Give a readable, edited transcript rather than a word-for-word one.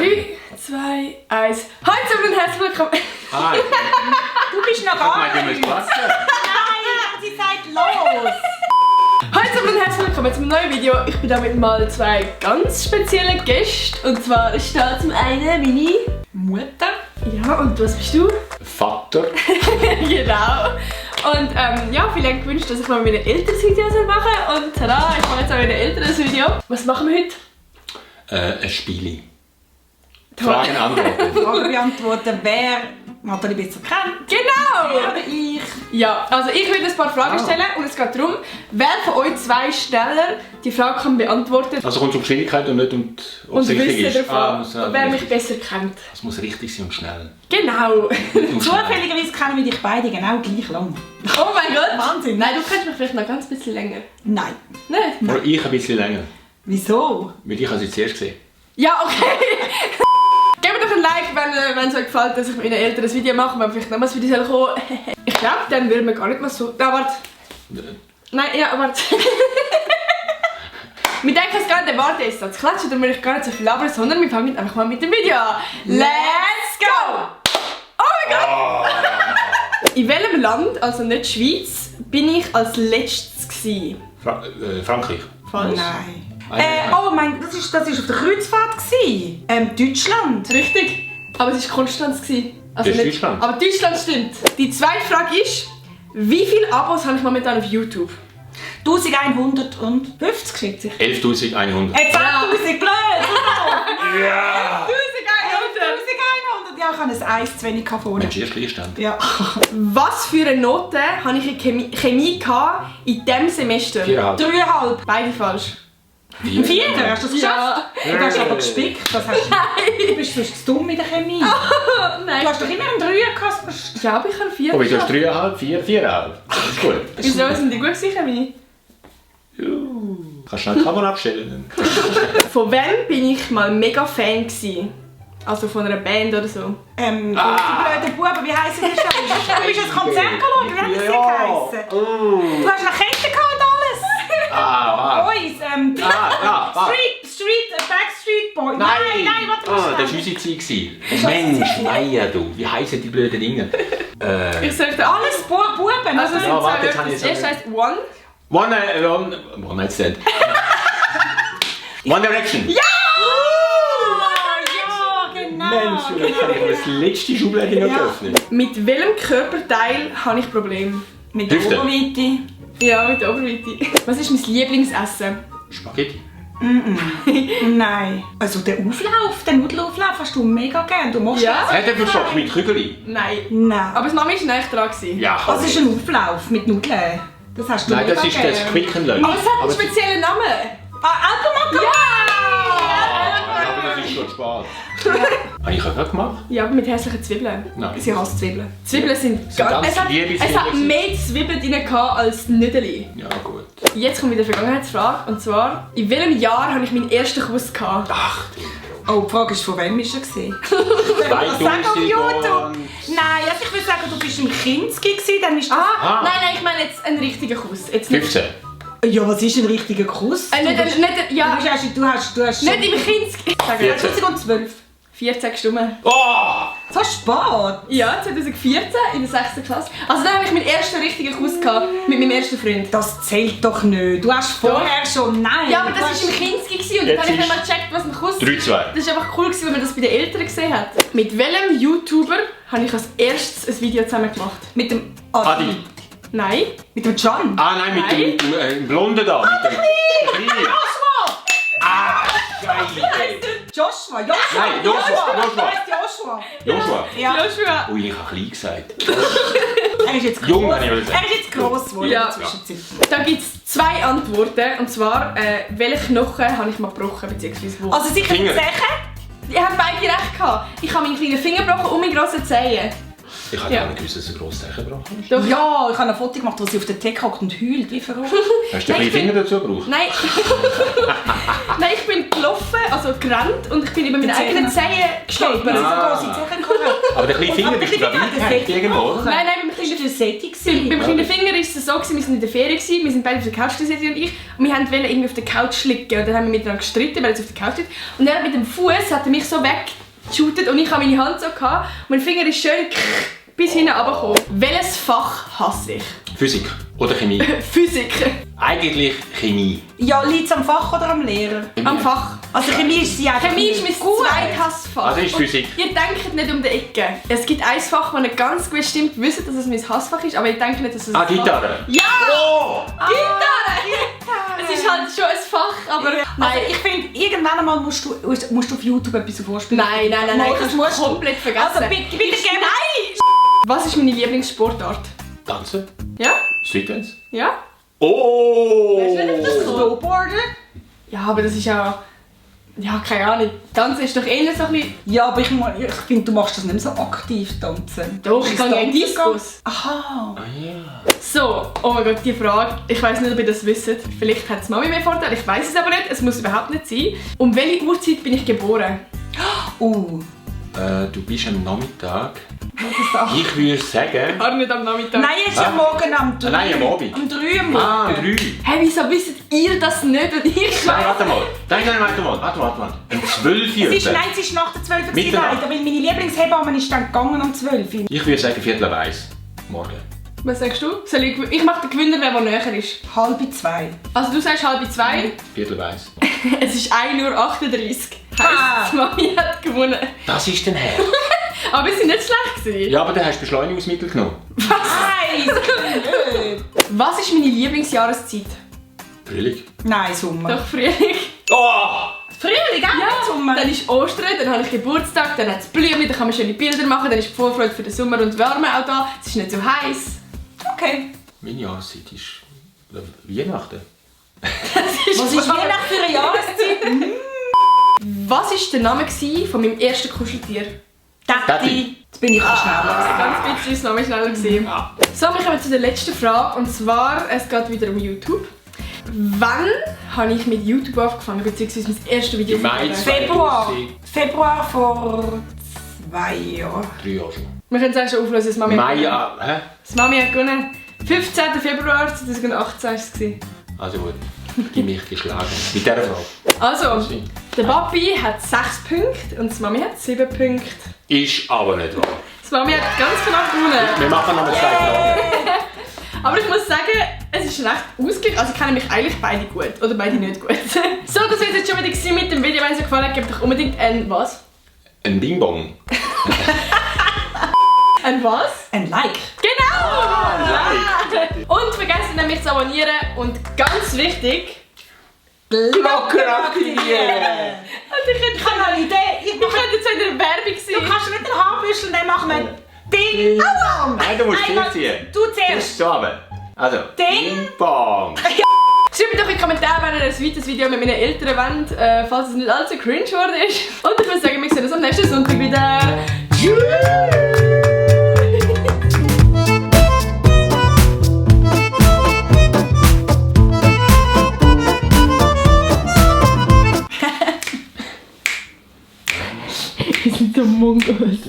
3, 2, 1. Hallo zusammen und herzlich willkommen. Hi. Du bist noch gar nicht. Nein, Sie sagt los. Hallo zusammen und herzlich willkommen zu einem neuen Video. Ich bin da mit mal zwei ganz speziellen Gästen. Und zwar ist da zum einen meine Mutter. Ja, und was bist du? Vater. Genau. Und ja, viele haben gewünscht, dass ich mal meine Eltern-Video machen soll. Und tada, ich mache jetzt auch mein Eltern-Video. Was machen wir heute? Ein Spiel. Fragen antworten. Fragen beantworten, wer Nathalie besser kennt. Genau! Oder ich. Ja, also ich will ein paar Fragen stellen und es geht darum, wer von euch zwei schneller die Frage kann beantworten Also kommt es um Geschwindigkeit und nicht um ob es und richtig wissen ist. davon, Muss, wer mich besser kennt. Es muss richtig sein und schnell. Genau! Zufälligerweise kennen wir dich beide genau gleich lang. Oh mein Gott! Wahnsinn. Nein, du kennst mich vielleicht noch ganz bisschen länger. Nein. Nicht? Oder ich ein bisschen länger. Wieso? Weil ich habe sie zuerst gesehen. Ja, okay! Gebt doch ein Like, wenn es euch gefällt, dass ich mit meinen Eltern ein Video mache, wenn vielleicht nochmals Video kommen. Ich glaube, dann würden wir gar nicht mal so... Ah, warte! Nein, ja, warte. Wir denken es gar nicht erwarten, jetzt zu klatschen, dann will ich gar nicht so viel labern, sondern wir fangen einfach mal mit dem Video an. Let's go! Oh mein Gott! In welchem Land, also nicht Schweiz, bin ich als letztes gewesen? Frankreich. Falsch. Nein. Nein. Oh mein, das ist auf der Kreuzfahrt gsi. Deutschland. Richtig, aber es war Konstanz gewesen. Also Das ist nicht, Deutschland. aber Deutschland stimmt. Die zweite Frage ist, wie viele Abos habe ich momentan auf YouTube? 1150 schätze ich. 11.100. 10.000 blöd. Ja! 1100. Ja, ich habe ein Eis zu wenig vorne. Mensch, erst Leerstand. Ja. Was für eine Note habe ich in Chemie gehabt in diesem Semester? 4,5. 3,5. Beide falsch. Im 4. hast du das geschafft? Ja. Du hast aber gespickt. Das hast du bist sonst zu dumm in der Chemie. Nein. Du hast doch immer einen 3 gehabt. Ja, aber ich habe 4 Oh, du hast 3,5, 4, 4,5. Das ist gut. Wieso sind die gut gewesen, Chemie? Kannst du schnell die Kamera abstellen? Von wem bin ich mal mega Fan gewesen? Also von einer Band oder so. Die blöden Buben, wie heissen die schon? Du bist ins Konzert geschaut, wie haben sie geheissen? Du hast eine Kette gehabt und alles. Boys, Backstreet Boys. Nein, warte. Das war unsere Zeit. Mensch, Meier, du. Wie heissen die blöden Dinge? Ich sagte Alles Buben. Also es sind Ja, zwei warte, jetzt Wörter. habe ich Das es erste heißt One. One Night Stand. One Direction. Ja! Genau. Mensch, jetzt habe ich das letzte Schublade noch geöffnet. Mit welchem Körperteil habe ich Probleme? Mit der Hüfte. Oberweite. Ja, mit der Oberweite. Was ist mein Lieblingsessen? Spaghetti. Nein. Also den Nudelauflauf hast du mega gern. Du machst Ja? das. Hat er verschockt mit Krügeli? Nein. Nein. Aber das Mami war nicht dran. Gewesen. Ja, Das ist ein Auflauf mit Nudeln. Das hast du Nein, mega das ist gern. das Quick and Learn. Aber es hat einen speziellen Namen. Automatik! Aber das ist schon spät. Habe ich auch gerade gemacht? Ja, aber mit hässlichen Zwiebeln. Nein. Sie hasst Zwiebeln. Zwiebeln sind sind ganz... ganz Es hat liebe Zwiebeln. mehr Zwiebeln drin gehabt als Nüdeli. Ja, gut. Jetzt kommt wieder die Vergangenheitsfrage. Und zwar, in welchem Jahr habe ich meinen ersten Kuss gehabt? Ach, Oh, die Frage ist, von wem ist er gesehen? 2000 Sag auf YouTube! und... Nein, also ich würde sagen, du bist im Kinski gewesen, dann ist das... Nein, ich meine jetzt einen richtigen Kuss. Jetzt nicht, 15. Ja, was ist ein richtiger Kuss? ja, Du hast schon... nicht im Kinski. 2012. 14 Stunden. Oh! So spät? Ja, 2014 in der 6. Klasse. Also dann habe ich meinen ersten richtigen Kuss gehabt mit meinem ersten Freund. Das zählt doch nicht. Du hast vorher schon... Nein. Ja, aber du das hast- war im Kinski und dann Jetzt habe ich nicht ist- mal gecheckt, was ein Kuss ist. 3-2. Das war einfach cool, weil man das bei den Eltern gesehen hat. Mit welchem YouTuber habe ich als erstes ein Video zusammen gemacht? Mit dem Adi. Nein. Mit dem John. Ah nein, mit dem Blonden da. Mit dem Kleinen. Joshua! Ah, geil. Joshua. Nein, Joshua. Du heißt Joshua. Joshua. Ja. Joshua. Ui, ich habe klein gesagt. Er ist jetzt Jung, gross. habe ich mal gesagt. Er ist jetzt gross geworden Ja. in der Zwischenzeit. Da gibt es zwei Antworten. Und zwar, welche Knochen habe ich mal gebrochen, beziehungsweise wo? Also sicher die Finger. Zeche? Ich habe beide recht gehabt. Ich habe meine kleinen Finger gebrochen und meine grossen Zehen. Ich habe gar nicht gewusst, dass ein grosses Zeichen gebrochen ist. Doch. Ja, ich habe ein Foto gemacht, wo sie auf der Theke hockt und heult, wie verrückt. Hast du ein bisschen Finger dazu gebraucht? Nein. Nein, ich bin gelaufen, also gerannt und ich bin über meine eigenen Zehen gestolpert. So grosse Zechen gehabt. Aber der kleine Finger bist du da weitergehängt irgendwo, oder? Nein, beim Das war ein beim kleinen Finger war es so, wir waren in der Ferien, wir sind beide auf der Couch, sie und ich, und wir wollten irgendwie auf der Couch liegen. Und dann haben wir miteinander gestritten, weil er auf der Couch liegt. Und er mit dem Fuß hat er mich so weggeshootet und ich habe meine Hand so gehabt. Und mein Finger ist schön bis hinten runtergekommen. Welches Fach hasse ich? Physik oder Chemie? Physik. Eigentlich Chemie. Ja, liegt es am Fach oder am Lehrer? Am Fach. Also Chemie ist sie einfach Chemie ist mein Zweithassfach. Also ist Physik. Ihr denkt nicht um die Ecke. Es gibt ein Fach, das nicht ganz gut stimmt. Ihr wisst, dass es mein Hassfach ist, aber ich denke nicht, dass es ein Gitarre. Ja! Oh! Gitarre! Es ist halt schon ein Fach, aber... Also ich finde, irgendwann einmal musst du auf YouTube etwas vorspielen. Nein, das musst du komplett vergessen. Also bitte geben. Nein! Was ist meine Lieblingssportart? Tanzen? Ja? Streetdance? Ja? Oh! Weißt du nicht, ob das kommt? Snowboarden? Ja, aber das ist ja... Ja, keine Ahnung. Tanzen ist doch eher so ein bisschen... Ja, aber ich finde, du machst das nicht mehr so aktiv, tanzen. Doch, ich kann ja in Discos. Aha. Ah ja. So, oh mein Gott, die Frage. Ich weiss nicht, ob ihr das wisst. Vielleicht hat es Mami mehr Vorteile, ich weiss es aber nicht. Es muss überhaupt nicht sein. Um welche Uhrzeit bin ich geboren? Du bist am Nachmittag. Was ist Ich würde sagen... Gar nicht am Nachmittag. Nein, es ist am Morgen am 3. Nein, am Abend. Am 3 am Morgen. Ah, 3. Hä, wieso wisst ihr das nicht und ich Nein, warte mal. Warte mal. Um 12 Uhr. Es ist nach der 12 Uhr Mitternacht. leider, weil meine Lieblingshebamme ist dann gegangen um 12 Uhr. Ich würde sagen 1:45 morgen. Was sagst du? Ich mache den Gewinner, wer näher ist. 1:30. Also du sagst 1:30. 1:45. Es ist 1:38 Uhr. Heisst, Mami hat gewonnen. Das ist denn her. Aber wir sind nicht schlecht gewesen. Ja, aber dann hast du Beschleunigungsmittel genommen. Nein! Was ist meine Lieblingsjahreszeit? Frühling. Nein, Sommer. Doch, Frühling. Oh! Frühling, auch Sommer. Dann ist Ostern, dann habe ich Geburtstag, dann hat es Blümchen, dann kann man schöne Bilder machen, dann ist die Vorfreude für den Sommer und die Wärme auch da. Es ist nicht so heiß. Okay. Meine Jahreszeit ist Weihnachten. Was ist Weihnachten für eine Jahreszeit? Was war der Name von meinem ersten Kuscheltier? Tati. Jetzt bin ich auch schneller. Ganz bisschen ist Name schneller gewesen. So, wir kommen zu der letzten Frage. Und zwar, es geht wieder um YouTube. Wann habe ich mit YouTube angefangen, beziehungsweise mein erstes Video? Im Mai Februar. Februar vor 2 Jahren. 3 Jahre schon. Wir können es auch schon auflösen, das Mami hat Mai, gewonnen. hä? Das Mami hat gewonnen. 15. Februar 2018 war es. Also gut, die mich geschlagen. Mit dieser Frage. Also, der Papi hat 6 Punkte und die Mami hat 7 Punkte. Ist aber nicht wahr. Die Mami hat ganz knapp gewonnen. Wir machen noch 2 Fragen. Aber ich muss sagen, es ist recht ausgeglichen. Also kennen mich eigentlich beide gut. Oder beide nicht gut. So, das war jetzt schon wieder mit dem Video. Wenn es euch gefallen hat, gebt doch unbedingt ein was? Ein Ding-Bong. Ein was? Ein Like. Genau! Like. Und vergesst nicht, mich zu abonnieren. Und ganz wichtig... Glocke aktivieren! Ich habe noch eine Idee. Wir könnten jetzt wieder eine Werbung sein. Du kannst nicht den Haarbüschel nehmen, machen wir Ding Bong. Nein, du musst Einmal- durchziehen. Du zuerst. So runter. Also, Ding. Bong. Schreibt doch in die Kommentare, wenn ihr ein weiteres Video mit meinen Eltern wollt, falls es nicht allzu cringe geworden ist. Und ich würde sagen, wir sehen uns am nächsten Sonntag wieder. Tschüss! Wir sind so Mongos.